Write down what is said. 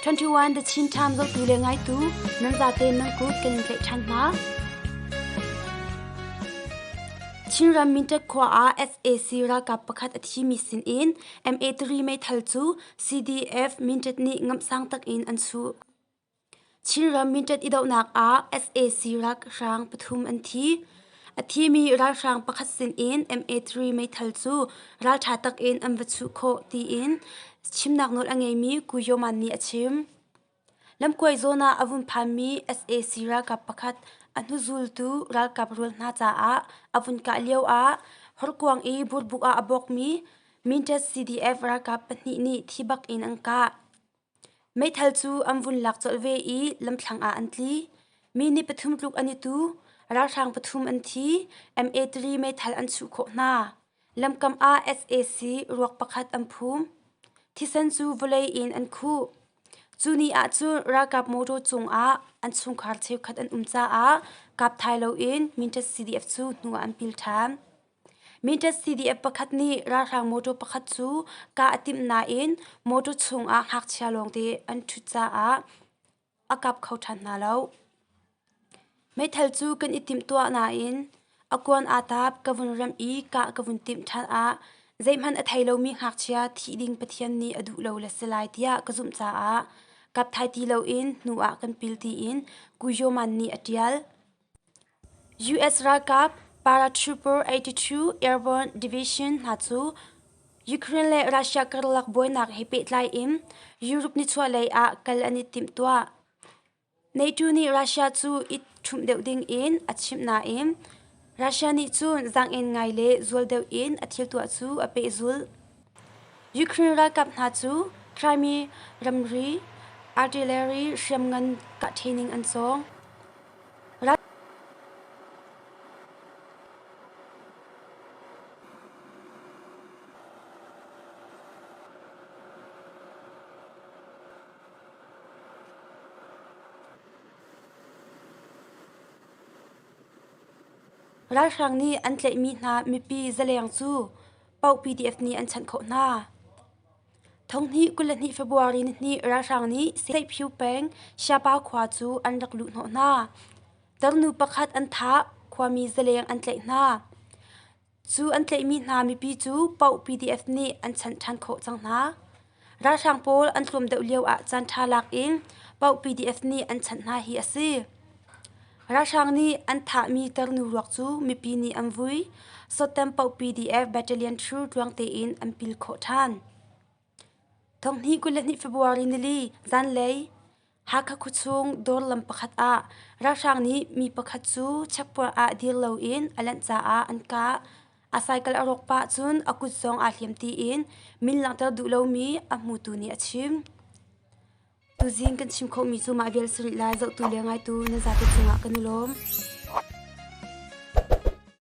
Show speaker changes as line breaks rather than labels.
21 The Chin Time zohtu le ngaitu nan zate nan kut kan in tlaih ṭhan hna. Chinram Mindat khua ah sac ralkap pakhat a thimi sinin MA3 meithal cu CDF Mindat nih ngamhsang takin an chuh. Chinram Mindat i dohnak ah sac ralhrang pathum an thi. A thimi ralhrang pakhat sinin MA3 meithal cu ralṭha takin an va chuh khawh tiin chimnak nawl a ngeimi Ku Yoman nih a chim. Lamkuai zawn ah a vun phanmi sac ralkap pakhat a hnuzultu ralkap rual hna caah a vun kah lio ah horkuang i burbuk ah a bawkmi Mindat CDF ralkap pahnih nih thi bak in an kah. Meithal cu an vun lak colh ve i lamthlang ah an tli. Mi nih pathum tluk an i tu. Ralhrang pathum an thi. MA3 meithal an chuh khawh hna. Lamkam ah sac ruak pakhat an phum. Thisen cu vawlei in an khuh. Cu ni ah cun ralkap mawṭaw cungah an chungkhar cheukhat an um caah kap thai loin Mindat CDF cu hnu ah an pil ṭhan. Mindat CDF pakhat nih ralhrang mawṭaw pakhat cu kah a timh nain mawṭaw chungah ngakchia lawngte an ṭhut caah a kap kho ṭhan hna lo. Meithal cu kan i timhtuah nain a kuan aa taap ka vun remh i kah ka vun timh ṭhan ah zeihmanh a thei lomi ngakchia thih ding Pathian nih a duh lo le si lai tiah ka zumh caah kap thai ti loin hnu ah kan pil tiin Kuyoman nih a ṭial. US ralkap Paratrooper 82 Airborne Division hna cu Ukraine le Russia karlak buainak he pehtlai in Europe nichuahlei ah kal an i timhtuah. NATO nih Russia cu i ṭhumh deuh ding in a chimh nain Russia nih cun zaang-en ngai le zual deuh in a thil tuah cu a pehzulh. Ukraine ralkap hna cu Crimea ramri artillery hriamngan kah training an cawng. Ralhrang nih an tlaihmi hna mipi zaleng cu Paoh PDF nih an chanh khawh hna. Thonghnih 22 February nihnih ralhrang nih Seiphiu peng Siapa khua cu an rak luh hnawh hna. Tarnu pakhat an thah, khuami zaleng an tlaih hna. Cu an tlaihmi hna mipi cu Paoh PDF nih an chanh ṭhan khawh cang hna. Ralhrang pawl an tlawm deuh lio ah caanṭha lak in Paoh PDF nih an chanh hna hi a si. Ralhrang nih an thahmi tarnu ruak cu mipi nih an vui. Sawttem Paoh PDF Battalion True tluang tein an pil khawh ṭhan. Thonghnih 22 February nili zanlei Hakha khuachung dawr lam pakhat ah ralhrang nih mi pakhat cu checkpoint ah dir loin a lanh caah an kah. A cycle a rawk pah cun a kut zong aa hliam tiin min langhter duh lomi a hmutu nih a chim. Tuzing kan chim khawhmi cu mah vial si rih lai zohtu le ngaitu nan zate cungah kan i lawm.